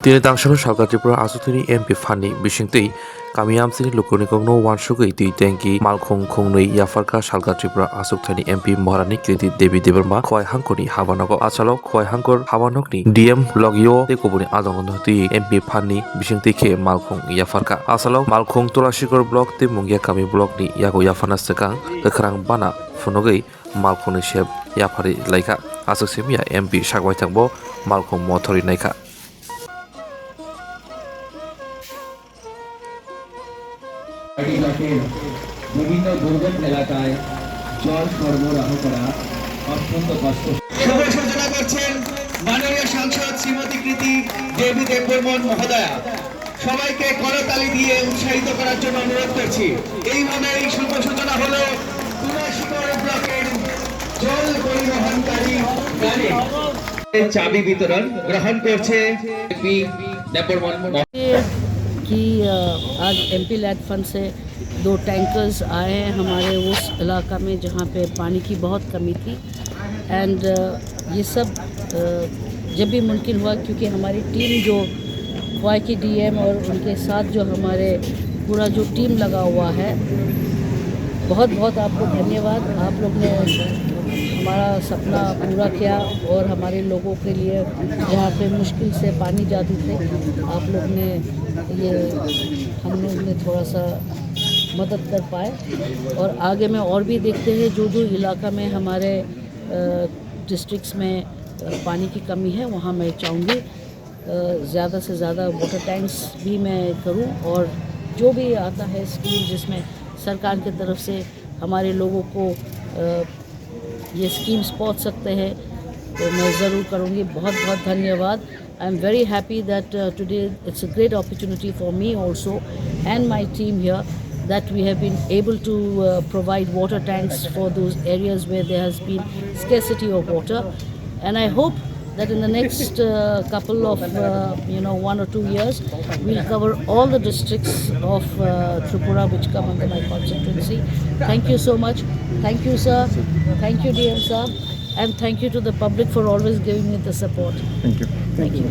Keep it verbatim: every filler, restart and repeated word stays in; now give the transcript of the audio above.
Tini tangsaino salka Tripura aswk thani M P phanni bisingtwi kami amchaini lukurni kokno uansugwi twi tanki malkhung khungnwi yapharkha salka Tripura aswk thani M P Maharani Kriti Devi Debbarma Khowai Hangkorni habanogo. Achalo Khowai Hangkor habanokni D M Logio tei kubuni adongrokno twi M P phanni bisingtwi khe malkhung yapharkha. Achalo malkhung Tulasikor block tei Mungia kami blockni yago yapharna swkang kwkhrang bana phunugwi malkhungni sep yapharwi laikha. Aswk simiya M P sakbaithangbo malkhung mothorwi naikha. ব্লকের বিভিন্ন দুর্গম এলাকায় জল সরবরাহ করা অত্যন্ত কষ্ট। শুভ সূচনা করছেন মাননীয় সাংসদ শ্রীমতী কৃতি দেবী দেববর্মন মহোদয়া। সবাইকে করতালি দিয়ে উৎসাহিত করার জন্য অনুরোধ করছি। এইভাবেই শুভ সূচনা হলো তুলাশিকর ব্লকের জল পরিবহনকারী গাড়ি। চাবি বিতরণ গ্রহণ করছে এমপি দেববর্মন। कि अ, आज एमपी लैड फंड से दो टैंकर्स आए हैं हमारे उस इलाका में जहाँ पे पानी की बहुत कमी थी। एंड ये सब अ, जब भी मुमकिन हुआ, क्योंकि हमारी टीम जो खोवाई की डीएम और उनके साथ जो हमारे पूरा जो टीम लगा हुआ है, बहुत बहुत आपको धन्यवाद। आप लोग ने हमारा सपना पूरा किया और हमारे लोगों के लिए, जहाँ पे मुश्किल से पानी जाती थी, आप लोग ने ये, हम लोग ने थोड़ा सा मदद कर पाए। और आगे में और भी देखते हैं, जो जो इलाका में हमारे डिस्ट्रिक्ट्स में अ, पानी की कमी है, वहाँ मैं चाहूँगी ज़्यादा से ज़्यादा वाटर टैंक्स भी मैं करूँ। और जो भी आता है स्कीम जिसमें सरकार की तरफ से हमारे लोगों को अ, ये स्कीम्स पहुँच सकते हैं, तो मैं ज़रूर करूँगी। बहुत बहुत धन्यवाद। I am very happy that uh, today it's a great opportunity for me also and my team here, that we have been able to uh, provide water tanks for those areas where there has been scarcity of water. And I hope that in the next uh, couple of, uh, you know, one or two years, we'll cover all the districts of uh, Tripura which come under my constituency. Thank you so much. Thank you, sir. Thank you, D M sir. And thank you to the public for always giving me the support. Thank you. Thank you.